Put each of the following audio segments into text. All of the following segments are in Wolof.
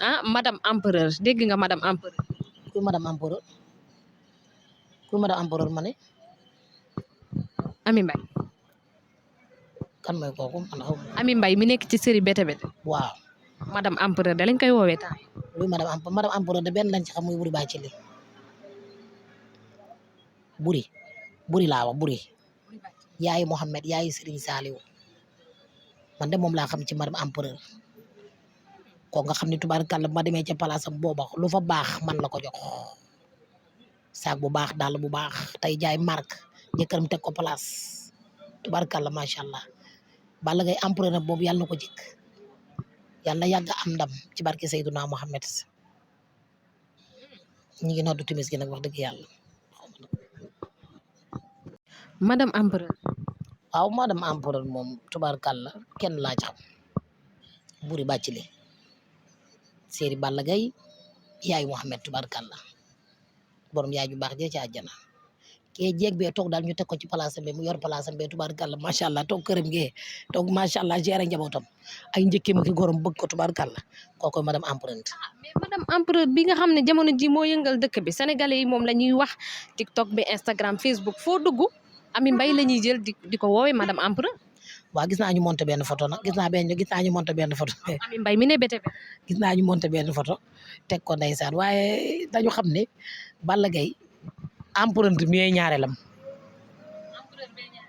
ah madame empereur dégg nga madame empereur. kuy madame empereur kuy madame empereur ma ne Ami Mbaye. kan mooy kooku man xaw ma. Ami Mbaye mi nekk ci série Bété Bété. waaw madame empereur da lañ koy woowee temps. luy madame empereur de benn lañ ci xam muy buri baa ci li buri laa wax buri yaayu Mohamed yaayu Serigne Saliou man de moom laa xam ci madame empereur ko nga xam ne tubaarkàlla ma demee ca palaasam booba lu fa baax man la ko jox saak bu baax dàll bu baax tey jaay marque jëkkëram teg ko place tubaarkàlla macha allah Balla Gaye empereur nag boobu yàlla na ko jëkk yàlla na yàgg am ndam ci barke Seydina Mohamed ñi ngi noddu timis gi nag wax dëgg yàlla. madame empereur. waaw madame empereur moom tubaarkàlla kenn laa ci xam buri bàcc li séeri Balla Gaye yaay Mohamed tubaarkàlla borom yaay ju baax jee ci àjjana kee jeeg bee toog daal ñu teg ko ci palaasam bi mu yor palaasam bi tubaarkàlla macha allah toog këram gee toog macha allah géré njabootam ay njëkkeem ki gorom bëgg ko tubaarkàlla kookoy madame empereur. mais madame empereur bi nga xam ne jamono ji moo yëngal dëkk bi sénégalais yi moom la ñuy wax TikTok bi Instagram Facebook foo dugg Ami Mbaye la ñuy jël di ko woowee madame empereur. waaw gis naa ñu monté benn photo nag gis naa ñu monté benn photo Ami Mbaye mi ne Bété Bété. gis naa ñu monté benn photo teg ko ndeysaan waaye dañu xam ne Balla Gaye empereur mi mooy ñaareelam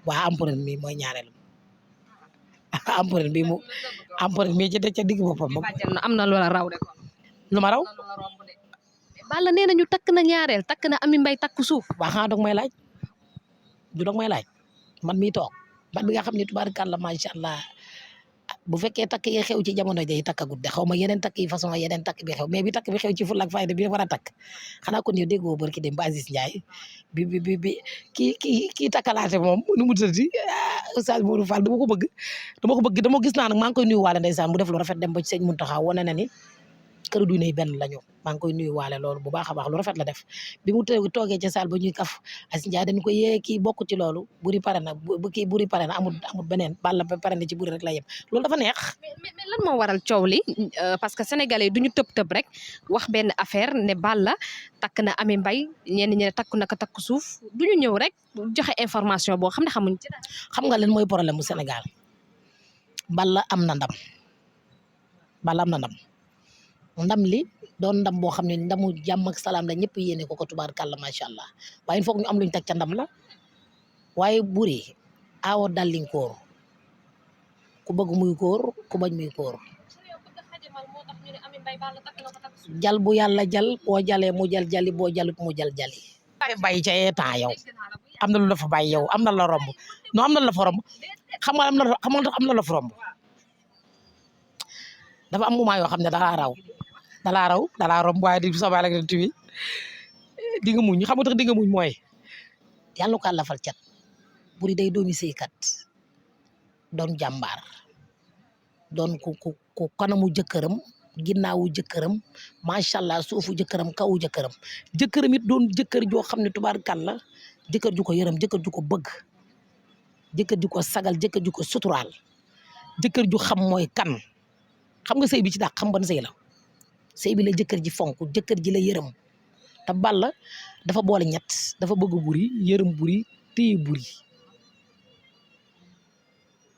waa empereur mi mooy ñaareelam empereur bi mu empereur mi ci ca digg boppam moom am na loola raw de ko lu ma raw Balla nee na ñu takk na ñaareel takk na Ami Mbaye takk suuf. waa xanaa dog may laaj du dog may laaj man mi toog man mi nga xam ne tubaarkàlla macha allah bu fekkee takk yi xew ci jamono ji takkagut de xaw ma yeneen takk yi façon yeneen takk bi xew mais bi takk bi xew ci fulla ak fayda bi war a takk xanaa kon yow déggoo barki dem ba Aziz Ndiaye bi kii takkalaate moom nu mu tëddi Oustaz Modou Fall dama ko bëgg dama gis naa nag maa ngi koy nuyu waale ndeysaan mu def lu rafet dem ba ci sëñ Muntaxa wane na ni kër du ne benn lañu maa ngi koy nuyu waale loolu bu baax a baax lu rafet la def bi mu toogee ca saal ba ñuy kaf Aziz Ndiaye dañu ko yee kii bokk ci loolu buri pare na buri pare na amul beneen Balla pare na ci buri rek la yem loolu dafa neex. mais lan moo waral coow li parce que sénégalais duñu tëb rek wax benn affaire ne Balla takk na Ami Mbaye ñenn ñi ne takk na ko takk suuf duñu ñëw rek joxe information boo xam ne xamuñ ci dara. xam nga leen mooy problème mu Sénégal Balla am na ndam ndam li doon ndam boo xam ne ndamu jàmm ak salaam la ñëpp yéene ko tubaarkàlla macha allah waaye il faut ñu am luñ teg ca ndam la waaye buri aawo dallinkoor ku bëgg muy góor ku bañ muy góor jal bu yàlla jal boo jalee mu jal jali boo jalut mu jal jali bàyyi ca temps yow am na lu la fa bàyyi yow am na la romb non am na la fa romb xam nga am na la fa romb dafa am moment yoo xam ne dalaa romb waaye di sabal ak tuwi di nga muñ xam nga tax di nga muñ mooy yàlla ko àlla fal cat buri day doomi sëykat doon jàmbaar doon ku kanamu jëkkëram ginnaawu jëkkëram macha allah suufu jëkkëram kawu jëkkëram it doon jëkkër joo xam ne tubaarkàlla jëkkër ju ko yërëm jëkkër ju ko bëgg jëkkër ju ko sagal jëkkër ju ko suturaal jëkkër ju xam mooy kan xam nga sëy bi ci dàq xam ban sëy la sëy bi la jëkkër ji fonk jëkkër ji la yërëm te Balla dafa boole ñett dafa bëgg buri yërëm buri téye buri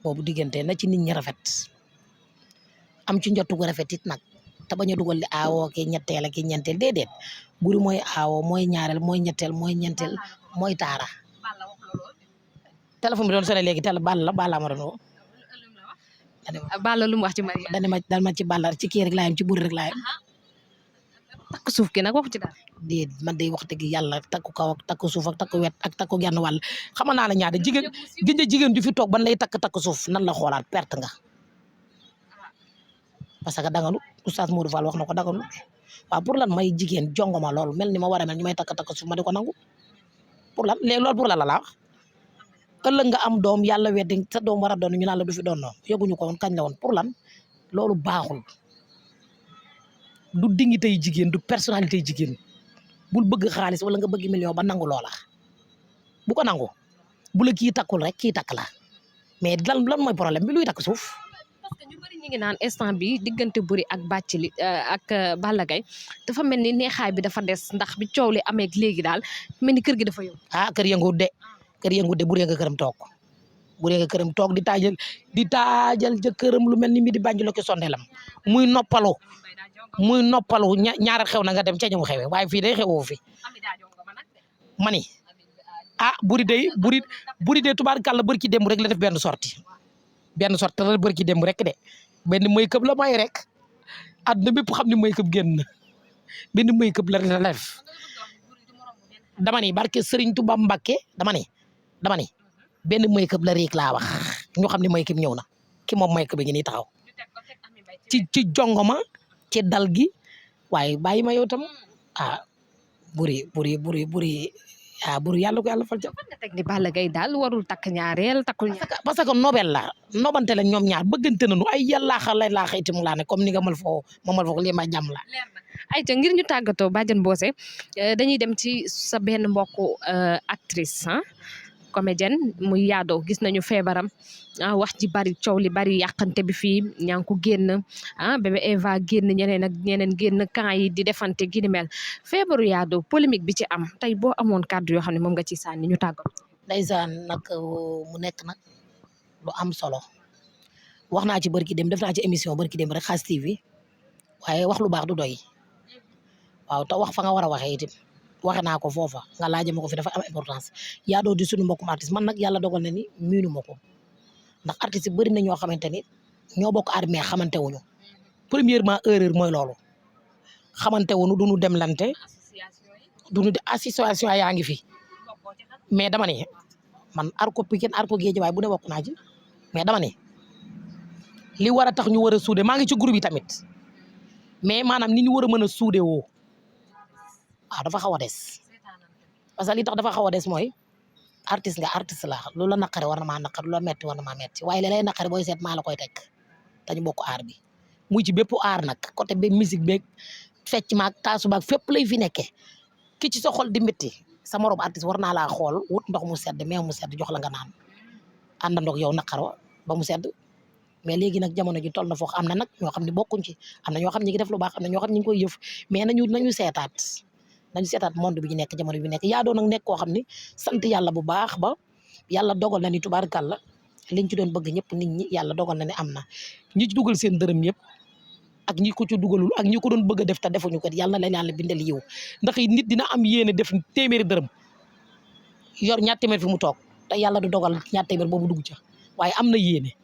boobu diggante na ci nit ñi rafet am ci njottu gu rafet it nag te bañ a dugal li aawoo ki ñetteel ak ki ñeenteel déedéet buri mooy aawoo mooy ñaareel mooy ñetteel mooy ñeenteel mooy taara téléphone bi doon sonné léegi Balla ma doon woo Balla lu mu wax ci Maria dal ma ci Balla ci kii rek laa yem ci buri rek laa yem takk suuf ki nag waxu ci dara déet man day wax dëgg yàlla takku kaw ak takku suuf ak takku wet ak takku genn wàll xamal naa la ñaata jigéen ju fi toog ban lay takk suuf nan la xoolaat perte nga parce que danganu Oustaz Modou Fall wax na ko danganu waaw pour lan may jigéen jongoma loolu mel ni ma war a mel ñu may takk suuf ma di ko nangu pour lan léegi loolu pour lan la wax ëllëg nga am doom yàlla weddi sa doom war a doon ñu naan la du fi doon noonu yëguñu ko woon kañ la woon pour lan loolu baaxul du dignité yi jigéen du personnalité yi jigéen bul bëgg xaalis wala nga bëgg million ba nangu loola bu ko nangu bu la kii takkul rek kii takk la mais lan mooy problème bi luy takk suuf parce que ñu bari ñi ngi naan instant bi diggante Boury ak Bathily ak Balla Gaye dafa mel ni neexaay bi dafa des ndax bi coow li amee léegi daal mel ni kër gi dafa yóbbu. kër yëngu de Boury nga këram toog Boury nga këram toog di taajal jëkkëram lu mel ni mi di bànj la ko sondelam muy noppalu ñaara xew na nga dem ca ñëw xewe waaye fii day xewoo fi mani Boury day tubaarkàlla bër ki démb rek la def benn sortie la bër ki démb rek de benn make-up la may rek àdduna bépp xam ne make-up génn na benn make-up la def dama ni barke Serigne Touba Mbacké dama ni benn make-up la rek laa wax ñu xam ne make-up ñëw na ki moom make-up bi ngi nii taxaw ci jongoma ci dal gi waaye bàyyi ma yow tam Boury yàlla ko yàlla fal jàmm. fan nga teg ni Balla Gaye daal warul takk ñaareel takkul ñaar. parce que nobel la nobante la ñoom ñaar bëggante nañu ay yàllaaxa lay laaxa itam laa ne comme ni nga mal foo lii ma jàmm la. ayca ngir ñu tàggatoo Badiane Bossé dañuy dem ci sa benn mbokku actrice comédienne muy Yado gis nañu feebaram wax ji bari coow li bari yàqante bi fii ñaa ngi ko génn bébé Eva génn ñeneen ak ñeneen génn camp yi di defante gi ni mel feebaru Yado polémique bi ci am tey boo amoon kàddu yoo xam ne moom nga ci sànni ñu tàggatoo. ndeysaan nag mu nekk nag lu am solo wax naa ci barki dem def naa ci émission barki dem rek Xaas TV waaye wax lu baax du doy waaw te wax fa nga war a waxee itam waxe naa ko foofa nga laajee ma ko fi dafa am importance Yado di suñu mbokkum artiste man nag yàlla dogal na ni miinu ma ko ndax artiste yi bëri na ñoo xamante ni ñoo bokk aar mais xamante wuñu premièrement erreur mooy loolu xamante wuñu duñu demlante duñu association yaa ngi fi mais dama ne man arko Pikine arko Guédiawaye bu ne bokk naa ci mais dama ne li war a tax ñu war a suude maa ngi ci groupe yi tamit mais maanaam ni ñu war a mën a suude woo dafa xaw a des parce que li tax dafa xaw a des mooy artiste la lu la naqare war na maa naqare lu la metti war na maa metti waaye li lay naqare booy seet maa la koy teg dañu bokk aar bi muy ci bépp aar nag côté be musique beeg fecc maag taasu baag fépp lay fi nekkee ki ci sa xol di métti sa morom artiste war naa laa xool wut ndox mu sedd meew mu sedd jox la nga naan àndandoog yow naqaro ba mu sedd mais léegi nag jamono ji toll na foofu am na nag ñoo xam ne bokkuñ ci am na ñoo xam ñi ngi def lu baax am na ñoo xam ñi ngi koy yëf mais nañu seetaat monde bi ñu nekk jamono bi nekk Yado nag nekk koo xam ne sant yàlla bu baax ba yàlla dogal na ni tubaarkàlla liñ ci doon bëgg ñëpp nit ñi yàlla dogal na ne am na ñi ci dugal seen dërëm yëpp ak ñi ko ci dugalul ak ñi ko doon bëgg a def te defuñu ko yàlla na leen yàlla bindal yiw ndax nit dina am yéene def téeméeri dërëm yor ñaar téeméer fi mu toog te yàlla du dogal ñaar téeméer boobu dugg ca waaye am na yéene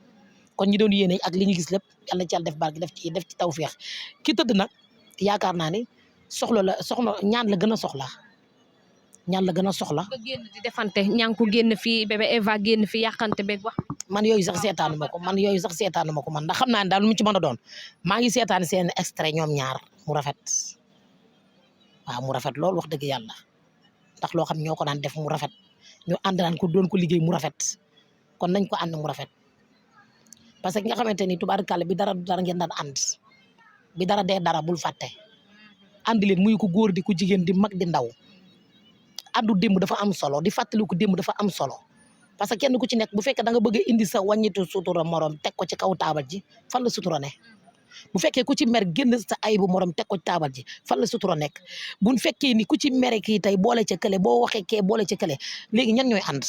kon ñi doon yéene ak li ñu gis lépp yàlla ci yàlla def barke def ci tawfeex ki tëdd nag yaakaar naa ne soxla ñaan la gën a soxla nga génn di defante ñaa ngi ko génn fii bébé Eva génn fii yàqante beeg wax man yooyu sax seetaanu ma ko man ndax xam naa ne daal lu mu ci mën a doon maa ngi seetaan seen extrait ñoom ñaar mu rafet waaw mu rafet lool wax dëgg yàlla ndax loo xam ñoo ko daan def mu rafet ñu ànd daan ko doon ko liggéey mu rafet kon nañ ko ànd mu rafet parce que nga xamante ni tubaarkàlla bi dara ngeen daan ànd bi dara dee dara bul fàtte ànd leen muy ko góor di ko jigéen di mag di ndaw addu démb dafa am solo di fàttaliku démb dafa am solo parce que kenn ku ci nekk bu fekkee da nga bëgg a indi sa wàññitu sutura morom teg ko ci kaw taabal ji fan la sutura ne bu fekkee ku ci mer génn sa ayibu morom teg ko ci taabal ji fan la sutura nekk bu fekkee ni ku ci mere kii tey boole ca kële boo waxee kee boole ca kële léegi ñan ñooy ànd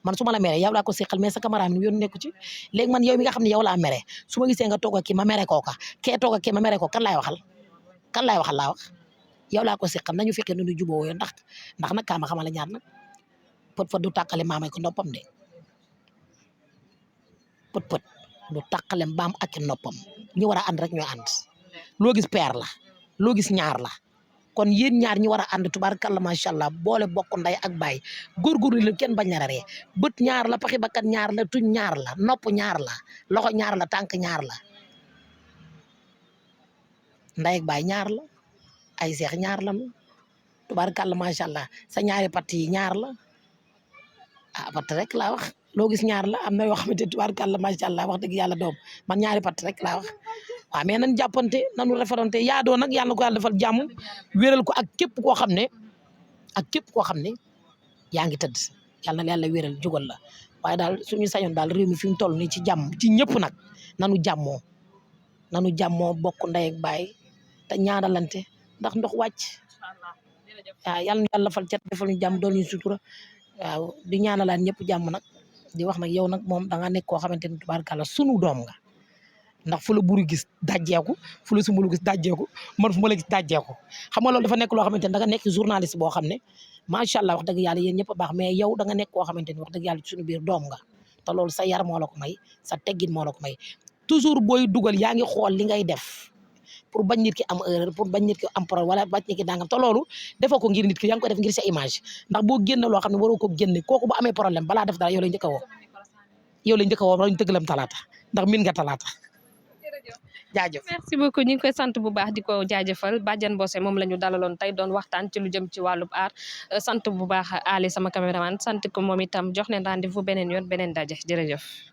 man su ma la meree yow laa ko seqal mais sa cameraman yoon nekku ci léegi man yow mi nga xam ne yow laa mere su ma gisee nga toog ak kii ma mere kooka kee toog ak kii ma mere ko kan laay waxal laa wax yow laa ko seqal nañu fekkee nu ñu jubóo yoo ndax nag kaa ma xamal la ñaar nag pët du tàqale maamay ko noppam de pët du tàqale mbaam ak noppam ñi war a ànd rek ñooy ànd loo gis paire la loo gis ñaar la kon yéen ñaar ñi war a ànd tubaarkàlla macha allah boole bokk nday ak baay góorgóorlu leen kenn bañ a ree bët ñaar la paxi bakkat ñaar la tuñ ñaar la nopp ñaar la loxo ñaar la tànk ñaar la nday ak baay ñaar la ay seex ñaar la tubaarkàlla macha allah sa ñaari patt yi ñaar la patt rek laa wax loo gis ñaar la am na yoo xamante tubaarkàlla macha allah wax dëgg yàlla doom man ñaari patt rek laa wax waaw mais nañ jàppante nanu referante Yado nag yàlla na ko yàlla defal jàmm wéral ko ak képp koo xam ne yaa ngi tëdd yàlla na yàlla wéral jugal la waaye daal suñu sañoon daal réew mi fi mu toll nii ci jàmm ci ñëpp nag nanu jàmmoo bokk ndey ak baay te ñaanalante ndax ndox wàcc waaw yàlla na yàlla fal cat defal ñu jàmm doon ñu sutura waaw di ñaanalaan ñëpp jàmm nag di wax nag yow nag moom da nga nekk koo xamante ni tubaarkàlla sunu doom nga ndax fu la buru gis dajjeeku fu la sumbulu gis dajjeeku man fu ma la gis dajjeeku xam nga loolu dafa nekk loo xamante ni da nga nekk journaliste boo xam ne macha allah wax dëgg yàlla yéen ñëpp a baax mais yow da nga nekk koo xamante ni wax dëgg yàlla ci suñu biir doom nga te loolu sa yar moo la ko may sa teggin moo la ko may toujours booy dugal yaa ngi xool li ngay def pour bañ nit ki am erreur pour bañ nit ki am problème wala bañ nit ki dangam te loolu defoo ko ngir nit ki yaa ngi ko def ngir sa image ndax boo génne loo xam ne waroo ko génne kooku bu amee problème balaa def dara yow lay njëkk a woo dañu tëggalam talaata ndax min nga talaata jaajëf. merci beaucoup ñu ngi koy sant bu baax di ko jaajëfal Badiane Bossé moom la ñu dalaloon tey doon waxtaan ci lu jëm ci wàllub aar sant bu baax Ali sama caméraman sant ko moom itam jox leen rendez-vous beneen yoon beneen daje jërëjëf.